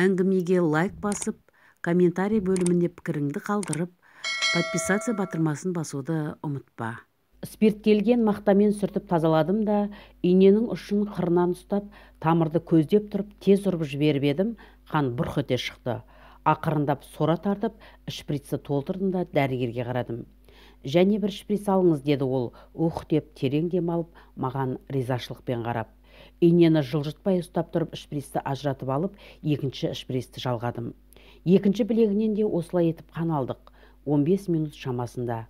Әңгімеге лайк басып, комментарий бөлімінде пікіріңді қалдырып, подписаться батырмасын басуды ұмытпа. Спирттелген мақтамен сүртіп тазаладым да, иненің ұшын қырынан ұстап, тамырды көздеп тұрып тез ұрып жіберіп едім, қан бұрқ ете шықты. Ақырындап сора тартып, шприцті толтырдым да дәрігерге қарадым. Және бір шприц алыңыз, деді ол, ух деп терең дем алып, маған ризашылықпен қарап. Инені жылжытпай ұстап тұрып, шприцті ажыратып алып, екінші шприцті жалғадым. Екінші білегінен де осылай етіп қан алдық. 15 минут шамасында.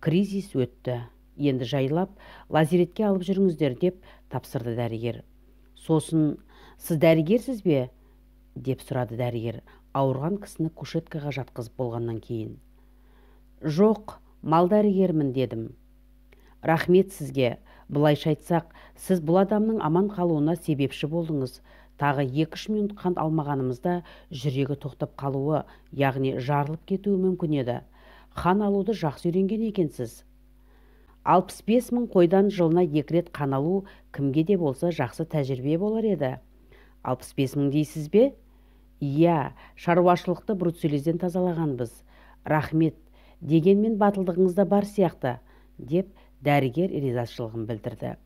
Кризис өтті. Енді жайлап лазаретке алып жүріңіздер, деп тапсырды дәрігер. Сосын, сіз дәрігерсіз бе? Деп сұрады дәрігер, ауырған кісіні кушеткаға жатқызып болғаннан кейін. Жоқ, мал дәрігермін, дедім. Рахмет сізге. Былайша айтсақ, сіз бұл адамның аман қалуына себепші болдыңыз. Тағы 2-3 минут қан алмағанымызда жүрегі тоқтап қалуы, яғни жарылып кетуі мүмкін еді. Қан алуды жақсы үйренген екенсіз. 65 мың қойдан жылына 2 рет қан алу кімге де болса жақсы тәжірибе болар еді. 65 мың дейсіз бе? Иә, шаруашылықты бруцеллезден тазалағанбыз. Рахмет, дегенмен батылдығыңыз да бар сияқты, деп дәрігер ризашылығын білдірді.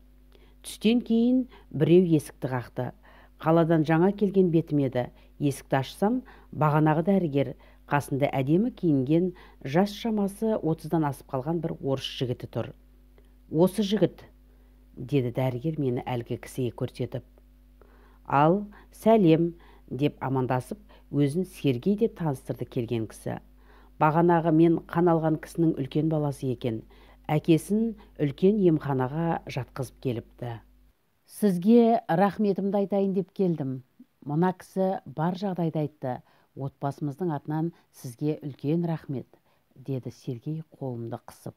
Түстен кейін біреу есікті қақты. Қаладан жаңа келген бетім еді. Есікті ашсам, бағанағы дәрігер, қасында әдемі киінген, жас шамасы 30-дан асып қалған бір орыс жігіті тұр. Осы жігіт, деді дәрігер мені әлгі кісіге көрсетіп. Ал, сәлем, деп амандасып, өзін Сергей деп таныстырды келген кісі. Бағанағы мен қан алған кісінің үлкен баласы екен. Әкесін үлкен емханаға жатқызып келіпті. Сізге рахметімді айтайын деп келдім. Мына кісі бар жағдайды айтты. Отбасымыздың атынан сізге үлкен рахмет, деді Сергей қолымды қысып.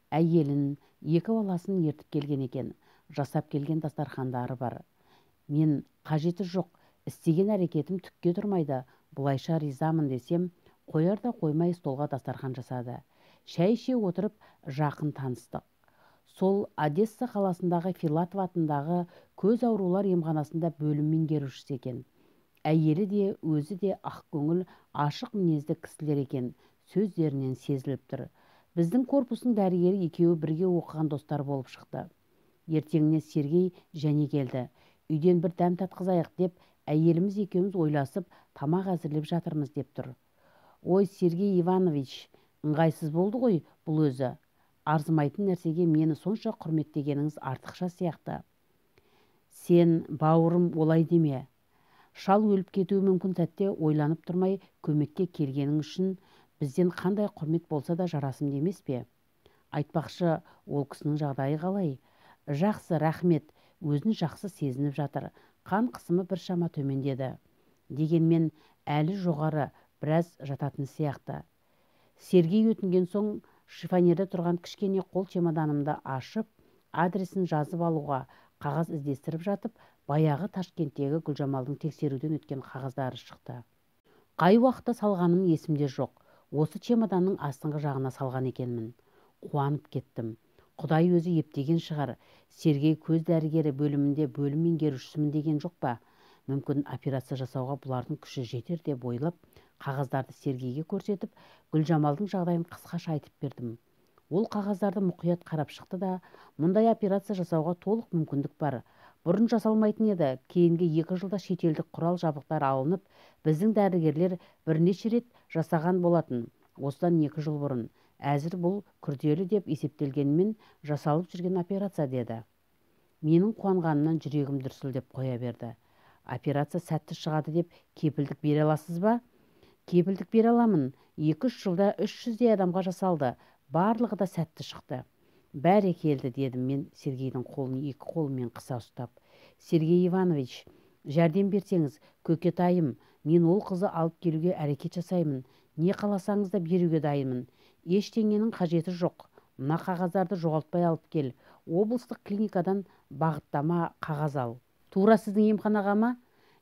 Әйелін, 2 баласын ертіп келген екен. Жасап келген дастархандары бар. Мен қажеті жоқ, істеген әрекетім түкке тұрмайды, бұлайша ризамын десем, қояр да қоймай столға дастархан жасады. Шай іше отырып жақын таныстық. Сол Одесса қаласындағы Филатов атындағы көз аурулар емханасында бөлім меңгерушісі екен. Әйелі де, өзі де ақкөңіл, ашық мінезді кісілер екен, сөздерінен сезіліп тұр. Біздің корпустың дәрігері екеуі бірге оқыған достар болып шықты. Ертеңіне Сергей және келді. Үйден бір дәм татқызайық деп, әйеліміз екеуміз ойласып, тамақ әзірлеп жатырмыз деп тұр. Ой, Сергей Иванович, ыңғайсыз болды ғой бұл өзі. Арзымайтын нәрсеге мені сонша құрметтегеніңіз артықша сияқты. Сен, бауырым, олай деме. Шал өліп кетуі мүмкін сәтте ойланып тұрмай көмекке келгенің үшін бізден қандай құрмет болса да жарасымды емес пе? Айтпақшы, ол кісінің жағдайы қалай? Жақсы, рахмет, өзін жақсы сезініп жатыр. Қан қысымы біршама төмендеді. Дегенмен әлі жоғары, біраз жататын сияқты. Сергей өтінген соң шифонерде тұрған кішкене қол чемоданымды ашып, адресін жазып алуға қағаз іздестіріп жатып, баяғы Ташкенттегі Гүлжамалдың тексеруден өткен қағаздары шықты. Қай уақытта салғаным есімде жоқ. Осы чемоданның астыңғы жағына салған екенмін. Қуанып кеттім. Құдай өзі ептеген шығар. Сергей көз дәрігері бөлімінде бөлім меңгерушісімін деген жоқ па? Мүмкін операция жасауға бұлардың күші жетер деп ойлап, қағаздарды Сергейге көрсетіп, Гүлжамалдың жағдайын қысқаша айтып бердім. Ол қағаздарды мұқият қарап шықты да, мұндай операция жасауға толық мүмкіндік бар. Бұрын жасалмайтын еді, кейінгі 2 жылда шетелдік құрал жабдықтар алынып, біздің дәрігерлер бірнеше рет жасаған болатын. Осыдан 2 жыл бұрын. Әзір бұл күрделі деп есептелгенмен жасалып жүрген операция деді. Менің қуанғанымнан жүрегім дүрсілдеп қоя берді. Операция сәтті шығады деп кепілдік бере аласыз ба? Кепілдік бере аламын. 2-3 жылда 300-дей адамға жасалды. Барлығы да сәтті шықты. Бәрі келді, дедім мен Сергейдің қолын 2 қолыммен қыса ұстап. Сергей Иванович, жәрдем берсеңіз, көкетайым, мен ол қызы алып келуге әрекет жасаймын. Не қаласаңыз да беруге дайынмын. Ештеңенің қажеті жоқ. Мына қағаздарды жоғалтпай алып кел. Облыстық клиникадан бағыттама қағаз ал. Тура сіздің емханаға ма?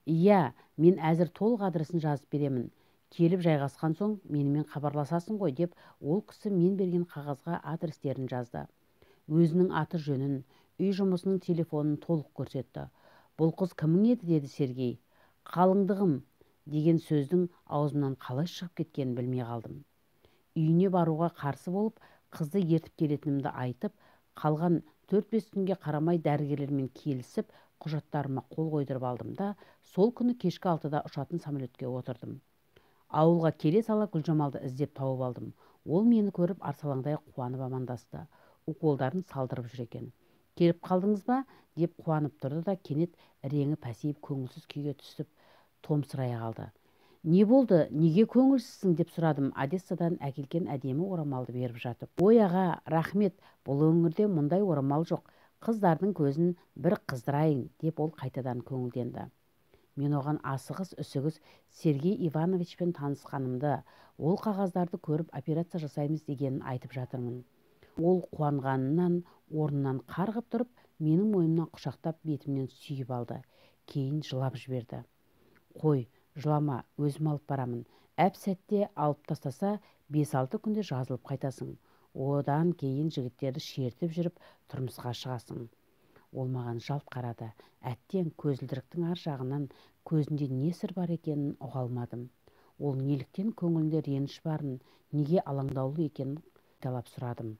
Иә, мен әзір толық адресін жазып беремін. Келіп жайғасқан соң менімен хабарласасың ғой деп ол кісі мен берген қағазға адрестерін жазды. Өзінің аты жөнін, үй жұмысының телефонын толық көрсетті. Бұл қыз кімің еді, деді Сергей. Қалыңдығым, Деген сөздің аузымнан қалай шығып кеткенін білмей қалдым. Үйіне баруға қарсы болып, қызды ертіп келетінімді айтып, қалған 4-5 күнге қарамай дәрігерлермен келісіп, құжаттарыма қол қойдырып алдым да, сол күні кешкі 6-да ұшатын самолетке отырдым. Ауылға келе сала Гүлжамалды іздеп тауып алдым. Ол мені көріп арсалаңдай қуанып амандасты. Уколдарын салдырып жүр екен. Келіп қалдыңыз ба? Деп қуанып тұрды да кенет реңі пәсейіп көңілсіз күйге түсіп томсырай қалды. Не болды, неге көңілсізсің деп сұрадым Одессадан әкелген әдемі орамалды беріп жатып. Ой аға, рахмет, бұл өңірде мұндай орамал жоқ. Қыздардың көзін бір қыздырайын, деп ол қайтадан көңілденді. Мен оған асығыс үсігіс Сергей Ивановичпен танысқанымды, ол қағаздарды көріп операция жасаймыз дегенін айтып жатырмын. Ол қуанғанынан орнынан қарғып тұрып, менің мойнымнан құшақтап бетімнен сүйіп алды. Кейін жылап жіберді. Қой, жылама, өзім алып барамын. Әп-сәтте алып тастаса, 5-6 күнде жазылып қайтасың. Одан кейін жігіттерді шертіп жүріп тұрмысқа шығасың. Ол маған жалт қарады. Әттең көзілдіріктің ар жағынан көзінде не сыр бар екенін ұға алмадым. Ол неліктен көңілінде реніш барын, неге алаңдаулы екенін қайталап сұрадым.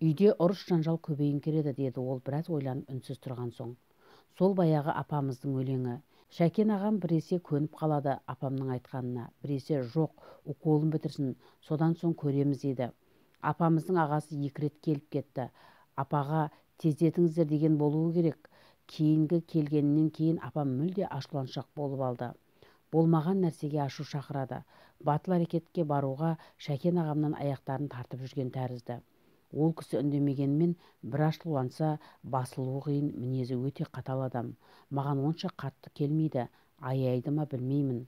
Үйде ұрыс жанжал көбейіңкіреді, деді ол біраз ойланып үнсіз тұрған соң. Сол баяғы апамыздың өлеңі. Шәкен ағам біресе көніп қалады апамның айтқанына, біресе жоқ, уколын бітірсін, содан соң көреміз деді. Апамыздың ағасы 2 рет келіп кетті. Апаға тездетіңіздер деген болуы керек. Кейінгі келгенінен кейін апам мүлде ашуланшақ болып алды. Болмаған нәрсеге ашу шақырады. Батыл әрекетке баруға Шәкен ағамнан аяқтарын тартып жүрген тәрізді. Ол кісі үндемегенмен бір ашуланса басылуы қиын, мінезі өте қатал адам. Маған онша қатты келмейді, аяйды ма білмеймін.